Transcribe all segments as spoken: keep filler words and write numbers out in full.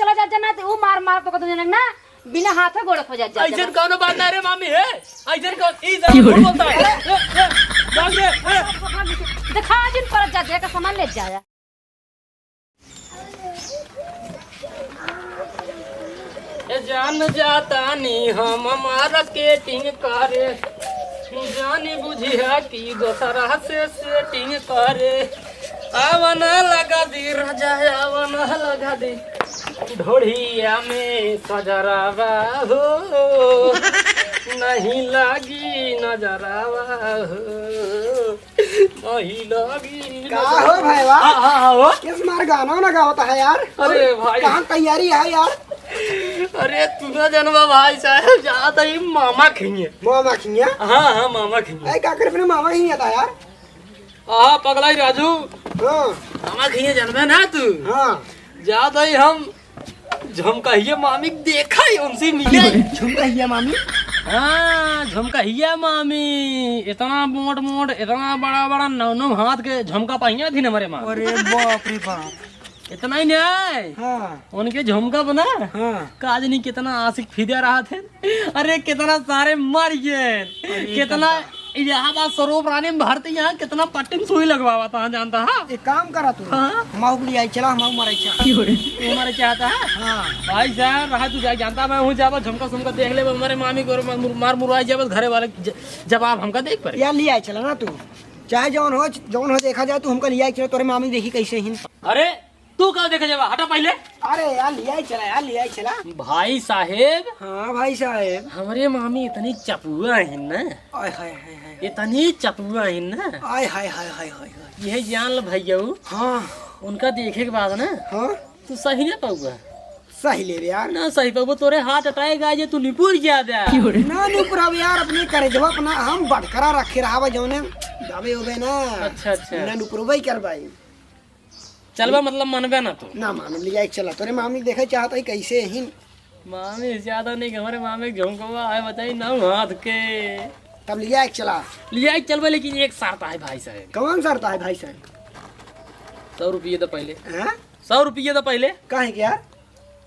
चला जात जा ना, तो ऊ मार मार तो का दुनिया ना, बिना हाथे गोड़े खो जात जा। ऐसन कौनो बात ना रे मामी है, ऐसन कौन, ई जरा झूठ बोलता है। ए, ए, भाग रे, ए। देखा जिन परत जा, दे का सामान ले जाया। ए जान जातानी हम मार्केटिंग करे, जानी बुझिया कि दोसरा से सेटिंग करे। आवन लगा दी राजा, आवन लगा दी ढोढ़िया में सजरावा हो, नहीं लागी नजरावा हो। महिला की का हो भाई, वाह? हाँ, हाँ, हाँ, हो। किस मार गाना ना गावत है यार? अरे भाई। कहाँ तैयारी है यार? अरे तू ना जनवा भाई साहब, जात ही मामा खिए। मामा खिए? हाँ, हाँ, मामा खिए। ए, का करे अपने मामा खिए था यार? हाँ, पगला ही राजू। हाँ। मामा खिए जनवे ना तू? हाँ। जात ही हम झमकहिया मामी के देखा ही उनसे मिले। झमकहिया मामी? हाँ, झमकहिया मामी। इतना मोट मोट, इतना बड़ा बड़ा नौ नौ हाथ के झमका पहिया थी ना हमारे माँ। अरे बाप रे बाप। इतना ही नहीं आए। हाँ। उनके झमका बना। हाँ। का आज नहीं कितना आशिक फिदा रहा थे। अरे कितना सारे मर गए। अरे कितना यहाँ बात स्वरूप रानी में भरते यहाँ कितना पट्टी में सुई लगवावा था जानता है? एक काम करा तू। हाँ? हमाऊ के लिए आई चला, हमाऊ मरे चाह। क्यों रे? तू मरे चाहता है? हाँ। भाई साहब, रहा तू जा जानता, मैं हूँ जाबा झमका सुमका देख ले, हमारे मामी को मार मुर-, मार मुरवाई जाबा घरे वाले ज-, जवाब हमका देख पड़े। यार ले आई चला ना तू, चाहे जौन हो, जौन हो देखा जाए, तू हमका ले आई चला, तोरे मामी देखी कैसे हिन। अरे तू का देखे जाबा? हटा पहिले। अरे यार, लिया ही चला यार, लिया ही चला। भाई साहेब। हाँ भाई साहेब। हमरे मामी इतनी चपुआ हिन ना। आय हाय हाय हाय। इतनी चपुआ हिन ना। आय हाय हाय हाय हाय हाय। यह जान ल भैया। हाँ। उनका देखे के बाद ना। हाँ। तू सही ना पाऊगा। सही ले रे यार। ना सही पाऊगा, तोरे हार्ट अटैक आ जाए, तू निपुर ज्यादा। ना निपुराव यार, अपने करेजवा अपना हम बटकरा रखे रहा जौने दबे उबे ना। अच्छा, अच्छा। ना निपुरबे कर भाई। चलबा मतलब मनबे ना तू? ना मानब, लिया एक चला। तोरे मामी देखे चाहत है कैसे हिन। मामी ज्यादा नहीं, हमारे मामी के झुमकवा है, बताई ना हाथ के। तब लिया एक चला। लिया एक चलबा, लेकिन एक शर्त है भाई साहब। कौन शर्त है भाई साहब? सौ रुपये दे पहले। हैं? सौ रुपये दे पहले। काहे के यार?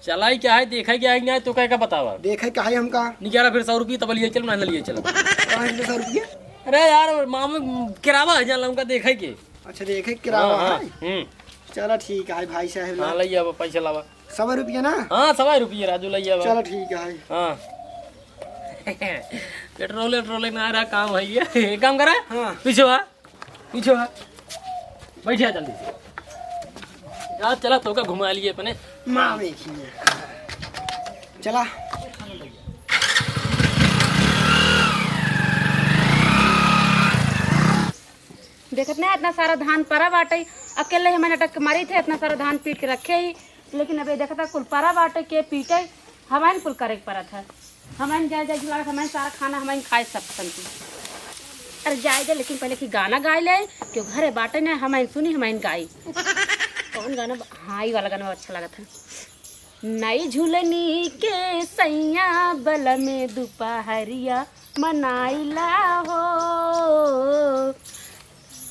चलाई क्या है, देखा क्या है कि नहीं, तो कह का बतावा। देखे का है हमका? निकाला फिर सौ रुपये, तब लिए चल, ना लिए चल। काहे के सौ रुपये? अरे यार, मामू किरावा है, जान ला उनका देखे के। अच्छा, देखे के किरावा हाँ, हाँ, है? हम्म। चला ठीक है भाई साहब, हाँ, ला। ले आवा, पैसा लावा। सवा रुपया ना? हाँ, सवा रुपया, राजू, ले आवा। चला ठीक है। हाँ। पेट्रोल, पेट्रोल ना आ रहा, काम है ये। एक काम करा, हाँ। पीछे आ। पीछे आ, बैठ जा जल्दी से। यार चला, तोका घुमा लिए अपने। माँ देखिए। चला। देखत ना, इतना सारा धान परा बाटे, अकेले हमन अटक के मरी थे, इतना सारा धान पीट के रखे ही, लेकिन अब ये देखता कुल परा बाटे, के पीटे, हमन कुल करे के परत है। हमन जाए, जाए झुलावे, हमन सारा खाना हमन खाए सब संती। अरे जाए दे, लेकिन पहले की गाना गाए ले, क्यों घरे बाटे ना, हमन सुनी, हमन गाई। कौन गाना ब-, हाँ, ई वाला गाना अच्छा लगत है। नई झुलनी के सैया बलमे दुपहरिया मनाइला हो।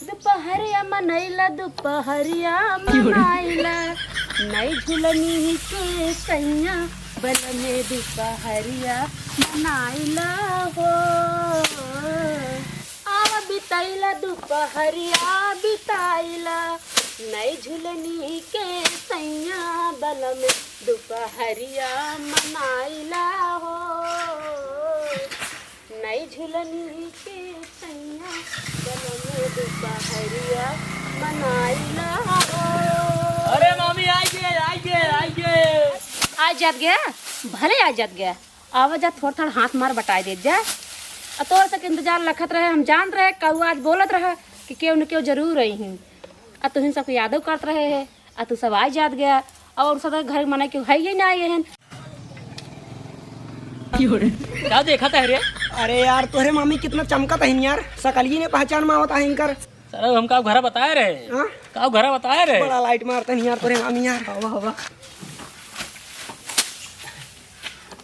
दुपहरिया मनैला, दुपहरिया मनाइला, नई झुलनी के सैया, बलमे दुपहरिया मनाइला हो। आवा बिताइला दुपहरिया बिताइला, नई झुलनी के सैया, बलमे दुपहरिया मनाइला हो। नई झुलनी के सैया, बलमे दुपहरिया मनाइला हो। अरे मामी, आई गे, आई गे, आई गे। आ जात गया, भले आ जात गया। आवा जा, थोड़ थाड़ हाथ मार बटाए देत जा। आ तोर सक इंतजार लखत रहे, हम जानत रहे, कऊ आज बोलत रहा कि केहू न केहू जरूर अइहीं। आ तुहिन सबके यादव करत रहे है। आ तू सब आइ जात गया, और सब घर में मने केहू है ही ना आए हन। का देखत है रे? अरे यार, तोहरे मामी कितना चमकत हइन यार, सकलिए ने पहचान में आवत है इनकर। सर, हमका घरा बताए रहे। हाँ? का घरा बताए रहे? बड़ा लाइट मारत हइन यार तोहरे मामी यार। हवा, हवा।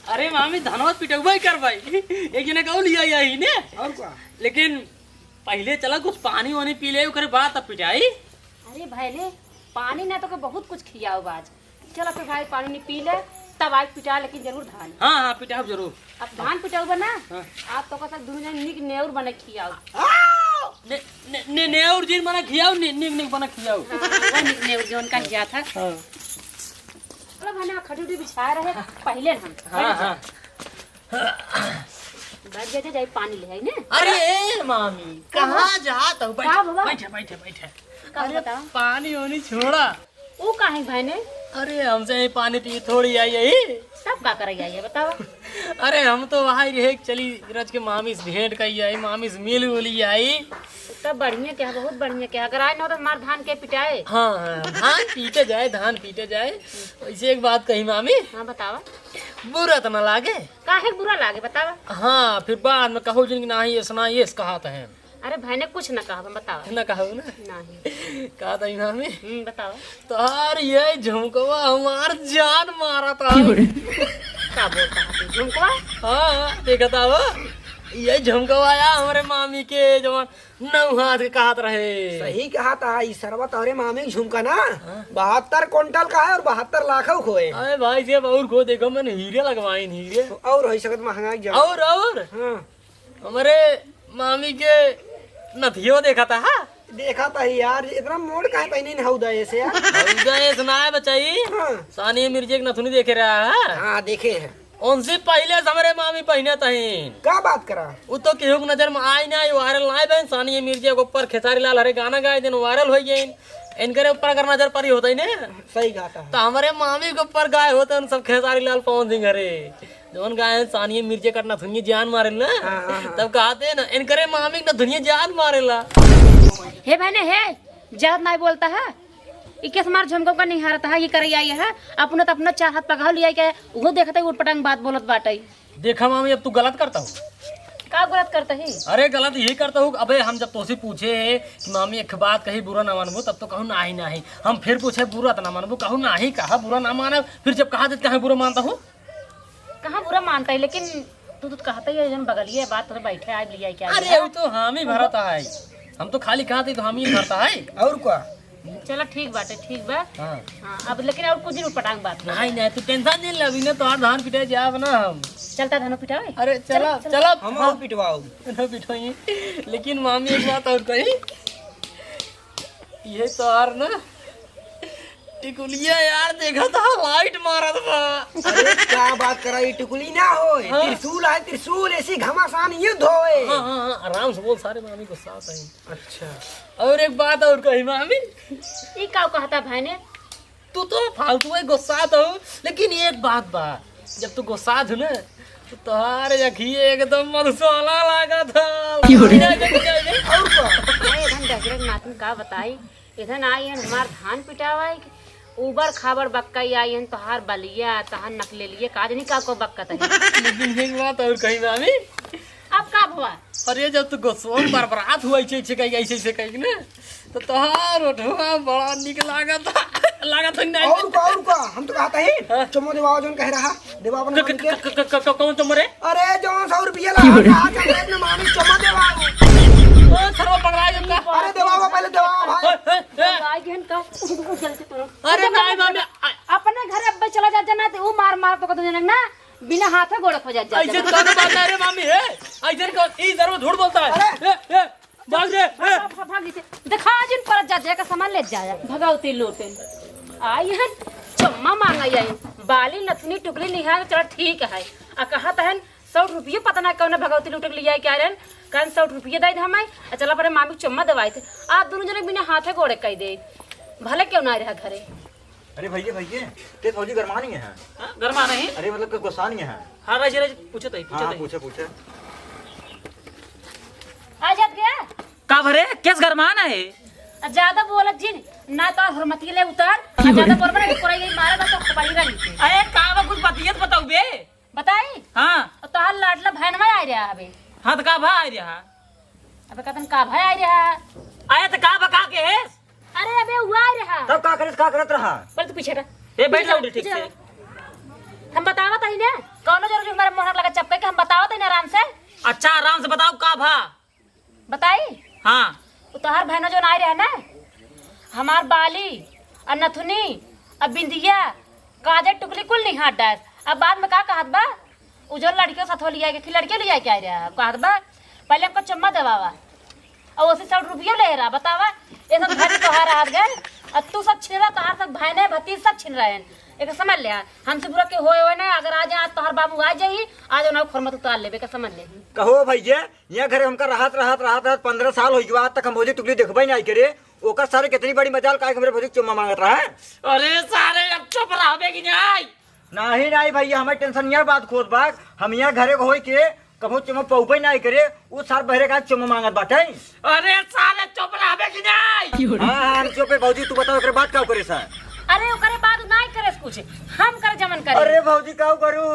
अरे मामी, धनवा पिटौबा ही कर भाई। एक जने का लिया आई ने। और का? लेकिन पहिले चला कुछ पानी वानी पी ले, ओकरे बाद तब पिटाई। अरे भैले, पानी ना तो के बहुत कुछ खियाओ आज। चला फिर भाई, पानी उनी पी ले, तब आइ पिटा, लेकिन जरूर धान। हाँ, हाँ, पिटाउब जरूर। अब धान पिटाउब ना, हाँ। आप तो का सब दुनू जने निक नेउर बने खियाउब। ने, ने, ने, नेउर जिन बने खियाउब, नि-, निक, निक बने खियाउब। हाँ, वो निक नेउर जौन कहा जात है। हाँ। चलो भाई, ना खटी उटी बिछा रहे, पहिले हम। हाँ, हाँ। बैठ जा, जा, जाई पानी ले आई ने। अरे ए मामी, कहाँ जात हो? बैठ, का बाबा? बैठ, बैठ, बैठ। का अरे बताओ? पानी वानी छोड़ा। ऊ काहे भाई ने? अरे हमसे यही पानी पी थोड़ी आई यही। तब का करे आई है बताओ? अरे हम तो वहाँ ही रहे, चली रज के मामी से भेंट कई आई, मामी से मिल उली आई। तब बढ़िया क्या, बहुत बढ़िया क्या। अगर आए ना तो हमार धान के पिटाए। हाँ, हाँ, धान पीटे जाए, धान पीटे जाए। वैसे एक बात कही मामी। हाँ बतावा। बुरा तो ना लागे। काहे बुरा लागे बतावा? हाँ, फिर बाद में कहो जिन कि नाही ऐसा नाही ऐसा कहा था है। अरे भाई ने कुछ ना कहा, बतावा। ना कहो ना। नहीं। कहा था इनामी। हम्म, बतावा। तार ये झुमकवा हमार जान मारा था। का बोलता है तू? झुमकवा? हाँ, देखा था वो। ये झुमकवा आया हमारे मामी के जवान नौ हाथ के कहत रहे। सही कहा था, ई सरवा तोहरे मामी के झुमका ना, हाँ। बहत्तर कुंटल का है और बहत्तर लाख खोए। अरे भाई, जब और खो देखो, मैंने हीरे लगवाइन, हीरे। और हो सकत महंगा एक जगह। और, और? हाँ। हमरे मामी के नथियो देखा था, हाँ? देखा था ही यार, इतना मोड़ काहे पहने न हौदा ऐसे यार? हौदा ऐसे ना है बचाई। हाँ। सानिया मिर्जा के नथुनी देखे रहा है? हाँ, देखे हैं। उनसे पहिले से हमरे मामी पहिने तहीन। का बात करा? उ तो केहू के नजर में आई ना, वायरल ना बहन। सानिया मिर्जा के ऊपर खेसारी लाल हरे गाना गाए दिन वायरल हो गए। इनकरे ऊपर अगर नजर परी होता ही ना, सही कहा था। तो हमरे मामी के ऊपर गाए होते उन सब खेसारी लाल पवन सिंह हरे। जौन गाए सानिया मिर्जा कट नथुनिया जान मारेला। हाँ, हाँ, हाँ। तब कहते हैं ना, इनकरे मामी के नथुनिया जान मारेला। हे बहने, हे, ज्यादा नहीं बोलता है। ई केस मार झमकम का निहारत है, ये करे आई है। अपना तो अपना चार हाथ पगाव लिया के, वो देखते उठ पटांग बात बोलत बाटे। देखा मामी, अब तू गलत करता हूँ। का गलत करता ही? अरे गलत यही करता हूँ। अबे हम जब तोसे पूछे कि मामी एक बात कही बुरा ना मानबो, तब तो कहूँ नाही नाही। हम फिर पूछे बुरा तो ना मानबो, कहूँ नाही कहा बुरा ना मानब। फिर जब कहा देते कहाँ बुरा मानता हूँ? कहाँ बुरा मानता है, लेकिन तू तो कहता ही है, जन बगलिए बात तो बैठे आए लिया क्या अरे लिया? वो तो हम ही भरता है, हम तो खाली कहते तो हम ही भरता है। और का? चला ठीक बाटे, ठीक बा। हाँ। हाँ, अब लेकिन और कुछ दिन पटांग बात नहीं, नहीं, तू टेंशन नहीं ले, अभी ना तोहार धान पिटाए जाब ना हम। चलता धानो पिटावे? अरे चला, चला, चला। चला। हम हाँ। और पिटवाओ। ना पिटवाइए, लेकिन मामी एक बात और कही, ये तोहार ना टिकुलिया यार, देखा था लाइट मारत बा। अरे का बात करा, ई टिकुली ना होए, हाँ। त्रिशूल है, त्रिशूल, ऐसी घमासान युद्ध होए। हाँ, हाँ, हाँ, आराम से बोल, सारे मामी गुस्सा आता है। अच्छा। और एक बात और कही मामी। ई का कहता भाई ने? तू तो फालतू है, गुस्सा तो, लेकिन एक बात बा, जब तू गुस्सा थू ना, तो तोहार अखिए एकदम मधुशाला लागत है। क्यों रे? और का? अरे धन दशरथ नाथ में का बताई, इधर आई हन हमार धान पिटावा है कि उबड़ खाबड़ बक्का ही आई हन, तोहार बलिया, तोहार नकलेलिए, का जनी का को बक्का तनी। लेकिन एक बात और कही मामी। अब का भवा? अरे जब तू गोसवा में बरबरात हुआ ऐसे, ऐसे कही, ऐसे, ऐसे कही ना, तो तोहार ओठवा बड़ा निक लागत, लागत है ना। और का, और का? हम तो कहता ही, हाँ। चुम्मा देवाओ जौन कह रहा, देवाओ अपने क-, मामी के। क-, क-, क-, क-, कौन चुम्मा रे? अरे जौन सौ रुपया लगा, आज हम अपने मामी चुम्मा देवाओ। ओ सरवा पगला जब का। अरे देवाओ, पहले देवाओ भाई। ए, ए, ए। भाई बहन का, उठ, उठ, उठ, जल्दी से तोड़ो। अरे उठ, नाहीं, उठ, मामी, आ- अपने घर अब्बे चला जा, जना ते ऊ मार, मार तो को तो जनक ना, बिना हाथे गोड़े खोजा जा, ऐसे जा। कौन बात है रे मामी, है? ऐसे कौन, ई जरूर झूठ बोलता है। अरे। ए, ए, भाग रे, ए। भाग, भाग, भाग, इसे देखा जिन परत जा, जा का सामान ले जाया। भगवती लोटे। आई है, चुम्मा मांगा आई। बाली नथुनी टुकली निहार, चला ठीक है। आ कहा तहन, सौ रुपये पता ना कौन भगवती लूटे के लिए आए क्या रहन, कहन सौ रुपये दे दे हमें, आ चला परे मामी के चुम्मा दवाई थे। आप दोनों जने बिना हाथे गोड़े कह दे, भले क्यों ना रहा घरे। अरे भैया, भैया, ते फौजी गरमा नहीं है? हाँ, गरमा नहीं। अरे मतलब, कोई गुस्सा नहीं है? हाँ, राज, राज, पूछो तो ही, पूछो हाँ, तो ही। पूछो, पूछो। आ जात गया? का भरे, केस गरमान है? आ, ज्यादा बोलत जिन, ना तो हरमती ले उतार, आ, ज्यादा बोलबे ना, कोराई गई मारे, बस तो खपाली रही। अरे, का बा, कुछ बतियत बताऊ बे? बताई? हाँ। और तोहार लाडला भैनवा आए रहा अबे। हाँ, तो का भा आए रहा? अबे कतन का भा आए रहा? अरे, तो का बा, का के है? अरे, अबे हुआ आए रहा। तब का करत, का करत रहा? बोल तू पीछे रह। ए, बैठ जाओ, पीछे ठीक से। रह। हम बतावत ही ना, कौनो जरूरी हमारे मोहर लगा चपके के, हम बतावत ही ना आराम से। अच्छा, आराम से बताओ, का भा? बताई? हाँ। वो तोहार बहना जो ना आए रहे ना, हमार बाली, और नथुनी, और बिंदिया, काजे टुकली कुल नहीं हाथ डास। अब बाद में का कहत बा? उजर लड़कियों साथ लिया के, कि लड़के लिया के आए रहा, कहत बा, "पहले हमको चुम्मा देवावा।" और उसी सौ रुपये ले रहा, बतावा। ये सब घर तोहार हाथ गए, और तू सब छिन रहा, तोहार सब भाई ने, भतीज सब छिन रहे हैं। एक समझ ले, हमसे बुरा के होए होए ना, अगर आज, आज तोहार बाबू आ जाई, आज उन्हें खोर मत उतार लेबे, एक समझ ले। कहो भैया, यहाँ घरे हमका रहत, रहत, रहत, रहत पन्द्रह साल हो गया, आज तक हम भौजी टुकली देखबे नहीं करे। ओकर सारे कितनी बड़ी मजाल, काहे के हमरे भौजी के चुम्मा मांगत रहा है? अरे सारे, अब चुप रहबे कि नहीं? नहीं, नहीं भैया, हमें टेंशन यह बात खोत बा, हम यहाँ घरे को होई के कभो चुम्मा पौबे नहीं करे, उ सार बहरे का चुम्मा मांगत बाटे। अरे सारे, चुप रहबे कि नहीं? हाँ, हाँ, हम चुप है भौजी, तू बताओ, एकरे बात का करे सा? अरे ओकरे बात नहीं करे कुछ, हम कर जमन करे। अरे भौजी, का करू?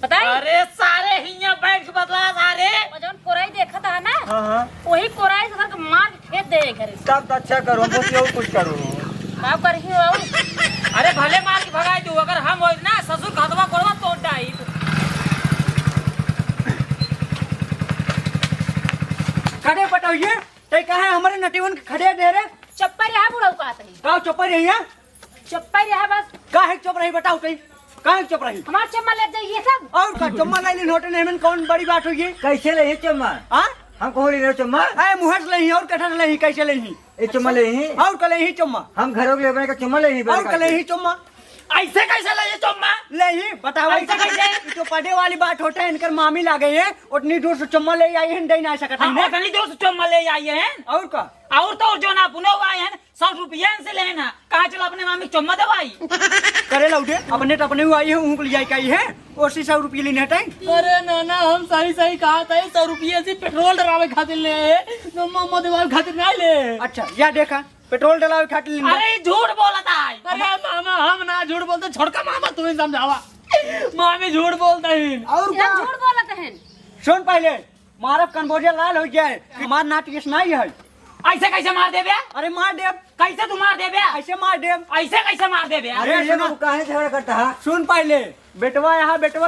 बताई? अरे सारे, हियां बैठ के बतला सारे। और जौन कोराई देखत है ना, हाँ, हाँ। वही कोराई से सर के मार के खेत दे घरे से। तब तो अच्छा करो, हम सोचिए और कुछ करो। का करही हो? अरे भले मार के भगाई दू, अगर हम होई ना ससुर के हथवा गोड़वा तोड़ डाई। खड़े पटौइए, ते काहे हमरे नटीवन के खड़े दे रे? चप्पा रहा बुढ़ऊ कहत है। का चुप रही है? चुप रहा बस। काहे चुप रही बताओ तई? काहे चुप रही? हमार चुम्मा ले जाइए सब। और का चुम्मा ले ली नोटे नहीं में कौन बड़ी बात होई? कैसे ले ही चुम्मा? हाँ? हम कहो ले रहे चुम्मा? अरे मुहर से ले ही और कठर ले ही, कैसे ले ही? ए चुम्मा ले ही? और का ले ही चुम्मा? हम घरों के लेबे का चुम्मा ले ही और का ले ही चुम्मा? ऐसे कैसे ले ही चुम्मा? ले ही बताओ। ऐसे कैसे? ये तो पढ़े वाली बात होता है, इनकर मामी लागे है, उतनी दूर से चुम्मा ले आई है, दे ना सकत है हाँ, ना। उतनी दूर से चुम्मा ले आई है। और का? और तो और जो ना पुनो आए हैं, सौ रुपया से लेना, कहाँ चलो अपने मामी के चुम्मा दवाई। करे लौटे, अपने तो अपने हुआ आई है, ऊँक लिया आई है, और सी सौ रुपये लेने हटाई। अरे नाना, हम सही सही कहा था, सौ रुपये से पेट्रोल डरावे खातिर ले, चुम्मा उम्मा देवावे खातिर नहीं ले। अच्छा, या देखा, पेट्रोल डलावे खातिर लेने। अरे, ई झूठ बोलत है। अरे मामा, हम ना झूठ बोलते, छोटका मामा तुम्हें समझावा। मामी झूठ बोलते हैं। और क्या? झूठ बोलत हैं। सुन पहले, मारब कनबोरिया लाल हो जाए। हमार नाट केस नहीं है। ऐसे कैसे मार देबे? अरे मार देब। कैसे तू मार देबे? ऐसे मार देब। ऐसे कैसे मार देबे? अरे अरे ये सुनो। लोग काहे झगड़ा करता है? सुन पहले, बेटवा यहाँ बेटवा।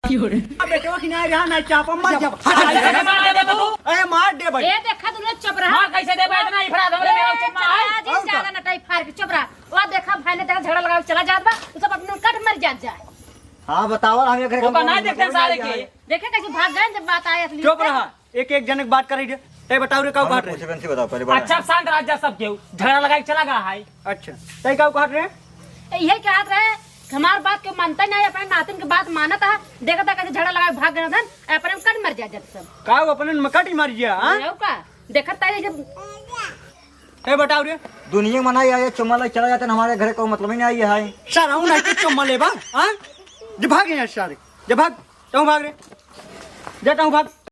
क्यों रे? बेटवा की ना रहा ना चापा मर जब। ऐसे कैसे मार देबे तू? अरे मार देब भाई। ए देखा तूने चुप रहा। मार कैसे देबे? इतना ही फराद हमरे ए, मेरा चुप मार। चला जी, और का? ज्यादा नटाई फार के चुप रहा। वो देखा भाई ने तेरा झगड़ा लगा चला जात बा, तू सब अपने कट मर जात जाए। हाँ बताओ, हम एक ओका ना देखते सारे के। देखे कैसे भाग गए जब बात आए असली चुप पे। रहा, एक एक जने के बात करे दे। ते बताओ रे, का हम बात पूछे रहे? बंसी बताओ पहले, बड़ा। अच्छा, शांत रह जा सब केहू। झगड़ा लगाई चला गा है। अच्छा, ते का बात रहे? यही कहत रहे, हमार बात के मानता नहीं, अपने नातिन के बात मानत है। देखता कैसे झगड़ा लगाए भाग गए धन, अपने में कट मर जा जब सब। का वो अपने में कट ही मर गया, हाँ? यहो का? देखत तारे जब ए बताओ रे। दुनिया में नहीं आए, चुम्मा ले चला जाते हैं, हमारे घर को मतलब ही नहीं आए है। सर, हम नहीं तो चुम्मा लेबा, हाँ? जे भाग यहाँ सारे, जे भाग, तू भाग रे, जा तू भाग।